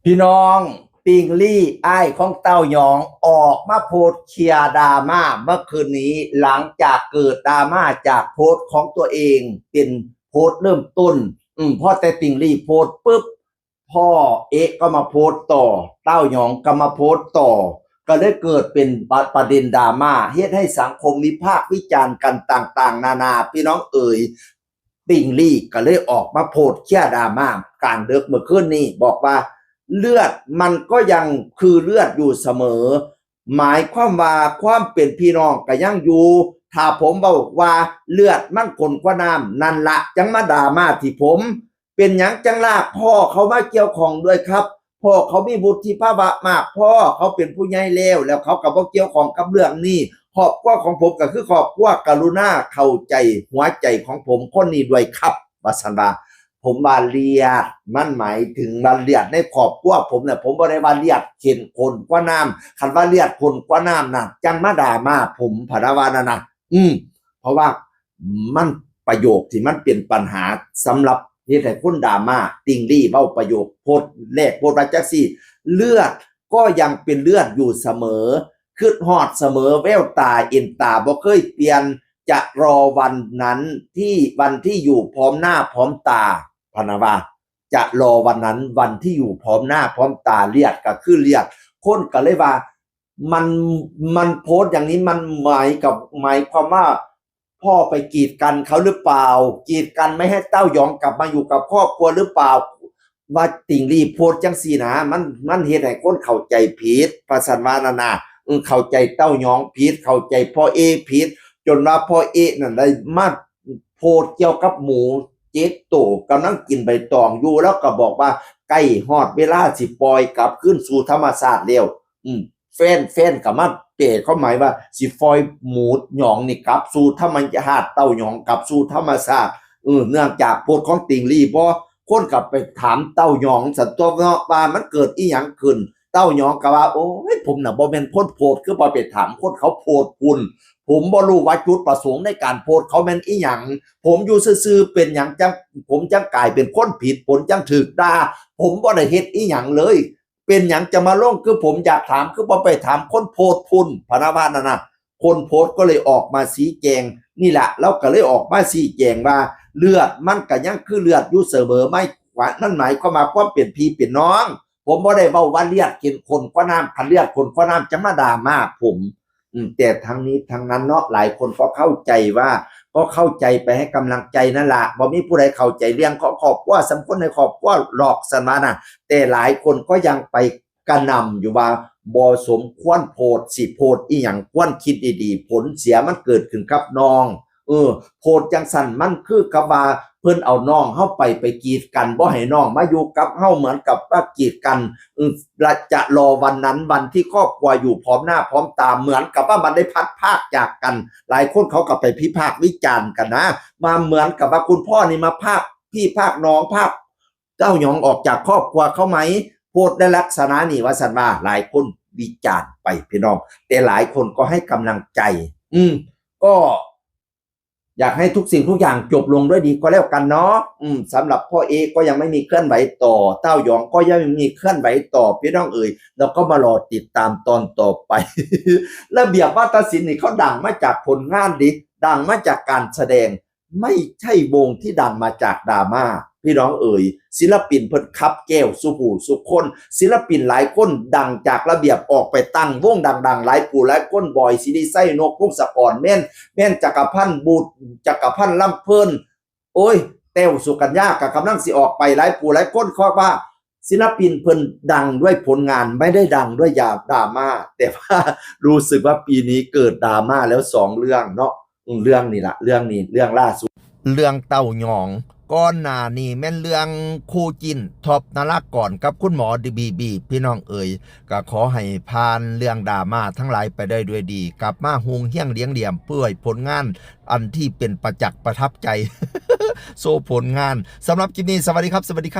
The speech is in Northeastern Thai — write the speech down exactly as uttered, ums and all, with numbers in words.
พี่น้อง ติงลี่อ้ายของเต้าหยองออกมาโพสต์เคลียร์ดราม่าเมื่อคืนนี้ หลังจากเกิดดราม่าจากโพสต์ของตัวเอง เป็นโพสต์เริ่มต้น อืมพอแต่ติงลี่โพสต์ปุ๊บ พ่อเอ๊ะก็มาโพสต์ต่อ เต้าหยองก็มาโพสต์ต่อ ก็เลยเกิดเป็นประเด็นดราม่า เฮ็ดให้สังคมวิพากษ์วิจารณ์กันต่างๆ นานา พี่น้องเอ๋ย ติงลี่ก็เลยออกมาโพสต์เคลียร์ดราม่ากลางดึกเมื่อคืนนี้ บอกว่าเลือดมันก็ยังคือเลือดอยู่เสมอ หมายความว่าความเป็นพี่น้องก็ยังอยู่ ถ้าผมบอกว่าเลือดมันข้นกว่าน้ำ นั่นละจั่งมาดราม่าที่ผม เป็นหยังจั่งลากพ่อเขามาเกี่ยวข้องด้วยครับ พ่อเขามีวุฒิภาวะมากพอ เขาเป็นผู้ใหญ่แล้ว แล้วเขาก็บ่เกี่ยวข้องกับเรื่องนี้ ครอบครัวของผมก็คือครอบครัว กรุณาเข้าใจหัวใจของผมคนนี้ด้วยครับ ว่าซั่นว่า ผมว่าเลือดมันหมายถึงว่าเลือดในครอบครัวผมน่ะ ผมบ่ได้ว่าเลือดเข้มข้นกว่าน้ำ คันว่าเลือดข้นกว่าน้ำน่ะ จั่งมาดราม่าผม พะนะว่านั่นน่ะ อืม เพราะว่ามันประโยคที่มันเป็นปัญหาสำหรับเฮ็ดให้คนดราม่า ติงลี่เว้าประโยคโพสต์แรกโพสต์ว่าจั่งซี้ เลือดก็ยังเป็นเลือดอยู่เสมอ คิดฮอดเสมอ แววตาเอ็นตาบ่เคยเปลี่ยน จะรอวันนั้นที่ วันที่อยู่พร้อมหน้าพร้อมตา พะนะว่า จะรอวันนั้น วันที่อยู่พร้อมหน้าพร้อมตา เลือดก็คือเลือด คนก็เลยว่า มัน มันโพสต์อย่างนี้ มันหมายกับ หมายความว่า พ่อไปกีดกันเขาหรือเปล่า กีดกันไม่ให้เต้าหยองกลับมาอยู่กับครอบครัวหรือเปล่า ว่าติงลี่โพสต์จั่งซี้นะ มัน มันเฮ็ดให้คนเข้าใจผิด ว่าซั่นว่านั่นน่ะ อืม เข้าใจเต้าหยองผิด เข้าใจพ่อเอ๊ะผิด จนว่าพ่อเอ๊ะนั่นได้มาโพสต์เกี่ยวกับหมูเจ็ดโต กำลังกินใบตองอยู่ แล้วก็บอกว่าใกล้ฮอดเวลาสิปล่อยกลับคืนสู่ธรรมชาติแล้ว อืม แฟน แฟนก็มาแปลความหมายว่าสิปล่อยหมูหยองนี่กลับสู่ธรรมชาติ เต้าหยองกลับสู่ธรรมชาติ เออ เนื่องจากโพสต์ของติงลี่บ่ คนก็ไปถามเต้าหยองซั่นตั๊วเนาะ ว่ามันเกิดอีหยังขึ้น เต้าหยองก็ว่า โอ้ย ผมน่ะบ่แม่นคนโพสต์ คือบ่ไปถามคนเขาโพสต์พุ้น ผมบ่รู้ว่าจุดประสงค์ในการโพสต์เขาแม่นอีหยัง ผมอยู่ซื่อๆ เป็นหยังจั่ง ผมจั่งกลายเป็นคนผิด ผมจั่งถูกด่า ผมบ่ได้เฮ็ดอีหยังเลย เป็นหยังจะมาลง คือผมอยากถาม คือบ่ไปถามคนโพสต์พุ้น พะนะว่านั่นน่ะ คนโพสต์ก็เลยออกมาชี้แจง นี่แหละ ลาวก็เลยออกมาชี้แจงว่า เลือดมันก็ยังคือเลือดอยู่เสมอ ไม่ว่า นั่นหมายความว่าความเป็นพี่เป็นน้อง ผมบ่ได้เว้าว่าเลือดเข้มข้นกว่าน้ำ คันเลือดข้นกว่าน้ำจะมาดราม่าผม อืม แต่ทั้งนี้ทั้งนั้นเนาะ หลายคนก็เข้าใจว่า ก็เข้าใจไปให้กำลังใจนั่นล่ะ บ่มีผู้ใดเข้าใจเรื่องของครอบครัว สำคัญในครอบครัวหรอก ซั่นว่าน่ะ แต่หลายคนก็ยังไปกระหน่ำอยู่ว่า บ่สมควรโพสต์ สิโพสต์อีหยัง ควรคิดดีๆ ผลเสียมันเกิดขึ้นกับน้อง เออ โพสต์จั่งซั่น มันคือกับว่าเพิ่นเอาน้องเฮาไป ไปกีดกัน บ่ให้น้องมาอยู่กับเฮา เหมือนกับว่ากีดกัน อืม และจะรอวันนั้น วันที่ครอบครัวอยู่พร้อมหน้าพร้อมตา เหมือนกับว่ามันได้พลัดพรากจากกัน หลายคนเขาก็ไปพิพากษ์วิจารณ์กันนะ มาเหมือนกับว่าคุณพ่อนี่มาพรากพี่พรากน้อง พรากเต้าหยองออกจากครอบครัวเขาไหม โพสต์ในลักษณะนี้ ว่าซั่นว่า หลายคนวิจารณ์ไปพี่น้อง แต่หลายคนก็ให้กำลังใจ อืม ก็ อยากให้ทุกสิ่งทุกอย่างจบลงด้วยดีก็แล้วกันเนาะ อืม สำหรับพ่อเอ๊ะก็ยังไม่มีเคลื่อนไหวต่อ เต้าหยองก็ยังไม่มีเคลื่อนไหวต่อ พี่น้องเอ๋ย เราก็มารอติดตามตอนต่อไป ระเบียบวาทศิลป์นี่เขาดังมาจากผลงานเด้ ดังมาจากการแสดง ไม่ใช่วงที่ดังมาจากดราม่า พี่น้องเอ๋ย ศิลปินเพิ่นคับแก้วสู่ผู้สู่คน ศิลปินหลายคนดังจากระเบียบออกไปตั้งวงดังๆ หลายผู้หลายคน บอย ศิริชัย นกพงศกร แม่น แม่นจักรพันธ์ บูด จักรพันธ์ ลำเพลิน โอ้ย แต้ว สุกัญญา ก็กำลังสิออกไป หลายผู้หลายคน เพราะว่าศิลปินเพิ่นดังด้วยผลงาน ไม่ได้ดังด้วยยาดราม่า แต่ว่ารู้สึกว่าปีนี้เกิดดราม่าแล้วสองเรื่องเนาะ อืม เรื่องนี้ละ เรื่องนี้ เรื่องล่าสุด เรื่องเต้าหยอง ก่อนหน้านี้แม่นเรื่องคู่จิ้น ท็อป นารากร กับคุณหมอบีบี พี่น้องเอ๋ย ก็ขอให้ผ่านเรื่องดราม่าทั้งหลายไปได้ด้วยดี กลับมาฮุงเฮี้ยงเลี้ยงเหลี่ยมเปื่อยผลงานอันที่เป็นประจักษ์ประทับใจ โชว์ผลงาน สำหรับคลิปนี้ สวัสดีครับ สวัสดีครับ